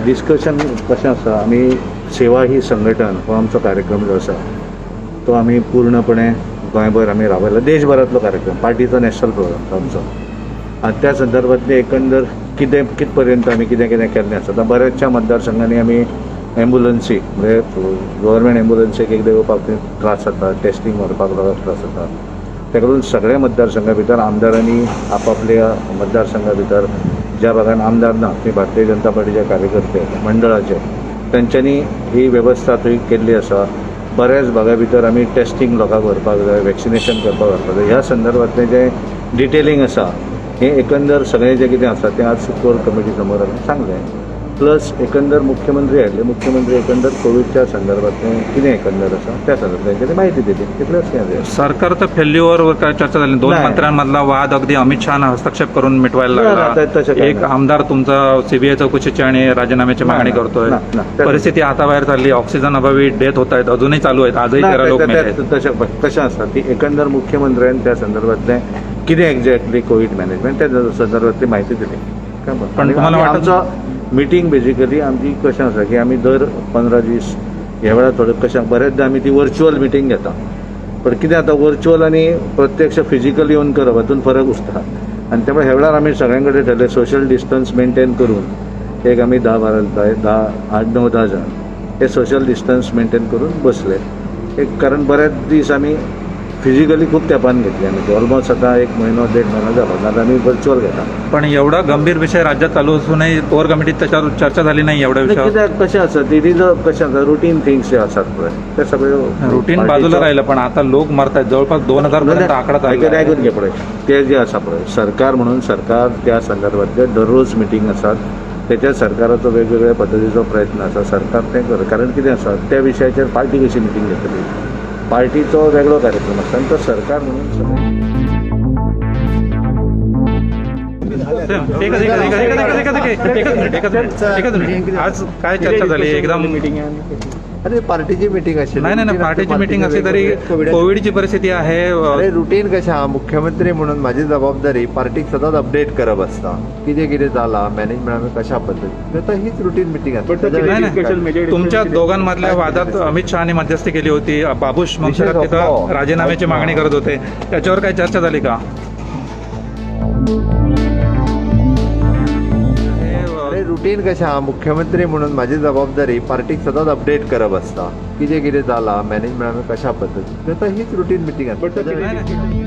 Discussion कशें आसा, आमी सेवा ही संघटन हो आमचो कार्यक्रम जो आसा तो आमी पूर्णपणे गोंयभर आमी राबयला. देशभरांतलो कार्यक्रम, पार्टीचो नॅशनल प्रोग्राम तो आमचो. आनी त्या संदर्भांतलें एकंदर कितें कित पर्यंत आमी कितें कितें केल्लें आसा. आतां बऱ्याचशा मतदारसंघांनी आमी एम्बुलन्सी म्हणजे गव्हर्मेंट एम्बुलन्सीक एकदां येवपाक त्रास जाता, टेस्टींग व्हरपाक लोकांक त्रास जाता. ताका लागून सगळ्या मतदारसंघा भितर आमदारांनी आपापल्या मतदारसंघा भितर ज्या भागान आमदार ना थंय भारतीय जनता पार्टीचे कार्यकर्ते मंडळाचे तेंच्यांनी ही वेवस्था थंय केल्ली आसा. बऱ्याच भागा भितर आमी टेस्टींग लोकांक व्हरपाक जाय, वॅक्सिनेशन करपाक व्हरपाक जाय. ह्या संदर्भांतलें जें डिटेलिंग आसा हें एकंदर सगळें जें कितें आसा तें आज कोर कमिटी समोर आमी सांगलें. प्लस एकंदर मुख्यमंत्री आयले, मुख्यमंत्री एकंदर कोविडच्या संदर्भातलें कितें एकंदर आसा त्या संदर्भात तेंच्यांनी म्हायती दिली. तितलेंच हें. सरकारचं फेल्युअरवर काय चर्चा झाली? दोन नाही. मंत्र्यांमधला वाद अगदी अमित शहाना हस्तक्षेप करून मिटवायला नाही, लागला. नाही, तसं काही एक नाही. आमदार तुमचा सीबीआय चौकशीची आणि राजीनाम्याची नाही, मागणी नाही, करतोय. नाही, नाही. परिस्थिती हाताबाहेर चालली, ऑक्सिजन अभावी डेथ होत आहेत, अजूनही चालू आहेत, आजही 13 लोक मेले आहेत. तशें कशें आसा ती एकंदर मुख्यमंत्र्यान त्या संदर्भातलें कितें एक्झॅक्टली कोवीड मॅनेजमेंट त्या संदर्भातली म्हायती दिली. काय बरं. पण आनी तुम्हाला आमी वाटत- आमचो मिटींग बेजिकली आमची कशें आसा की आमी दर 15 दीस ह्या वेळार थोडें कशें बरेचदा आमी ती वर्च्युअल मिटींग घेता. पण कितें जाता, वर्च्युअल आनी प्रत्यक्ष फिजिकल येवन करप हातूंत फरक उरता. आनी त्यामुळे ह्या वेळार आमी सगळ्यां कडेन ठरलें सोशल डिस्टन्स मेंटेन करून एक आमी 10 12 10 8 9 10 जाण हे सोशल डिस्टन्स मेंटेन करून बसले. एक कारण बऱ्याच दीस आमी फिजिकली खूब तेंपान घेतली आमी ती ऑलमोस्ट आतां 1 म्हयनो 1.5 म्हयनो जालो, नाल्यार आमी वर्च्युअल घेता. पण एवढा गंभीर विषय राज्यात चालू असूनही कोर कमिटीत त्याच्यावर चर्चा झाली नाही एवढ्या विषयावर. कित्याक कशें आसा ती कशें आसा रुटीन थिंग्स जे आसात पळय ते सगळे रुटीन बाजूला राहिलं, पण आता लोक मरतायत, जवळपास 2000 पर्यंत आकडा चालला आहे. ऐकून घे पळय, ते जे आसा पळय सरकार म्हणून सरकार त्या संदर्भातले दररोज मिटींग आसात. तेच्या सरकाराचो वेगवेगळ्या पद्दतीचो प्रयत्न आसा. सरकार तें कर, कारण कितें आसा त्या विशयाचेर पार्टी कशी मिटींग घेतली, पार्टीचो वेगळो कार्यक्रम आसता आनी तो सरकार म्हणून सगळें एकच एकच एकच एकच एकच एकच मिनिट, एकच मिनिट, एकच मिनिट. आज काय चर्चा झाली एकदम? अरे पार्टीची मिटिंग असेल. नाही नाही नाही, पार्टीची मिटिंग असली तरी कोविडची परिस्थिती आहे. अरे रुटीन कशें आहा, मुख्यमंत्री म्हणून माझी जबाबदारी पार्टीक सदांच अपडेट करप आसता, कितें कितें जाला मॅनेजमेंट कशा पद्दतीन. आता हीच रुटीन मिटिंग आसता. नाही, नाही. तुमच्या दोघांमधल्या वादात अमित शहानी मध्यस्थी केली होती. बाबूश ममसरात विषय तिथं संपला. राजीनाम्याची मागणी करत होते, त्याच्यावर काय चर्चा झाली का? अरे रुटीन कशें आहा, मुख्यमंत्री म्हणून माझी जबाबदारी पार्टीक सदांच अपडेट करप आसता, कितें कितें जाला मॅनेजमेंट कशा पद्दतीन. आता हीच रुटीन मिटिंग आसता. नाही, नाही.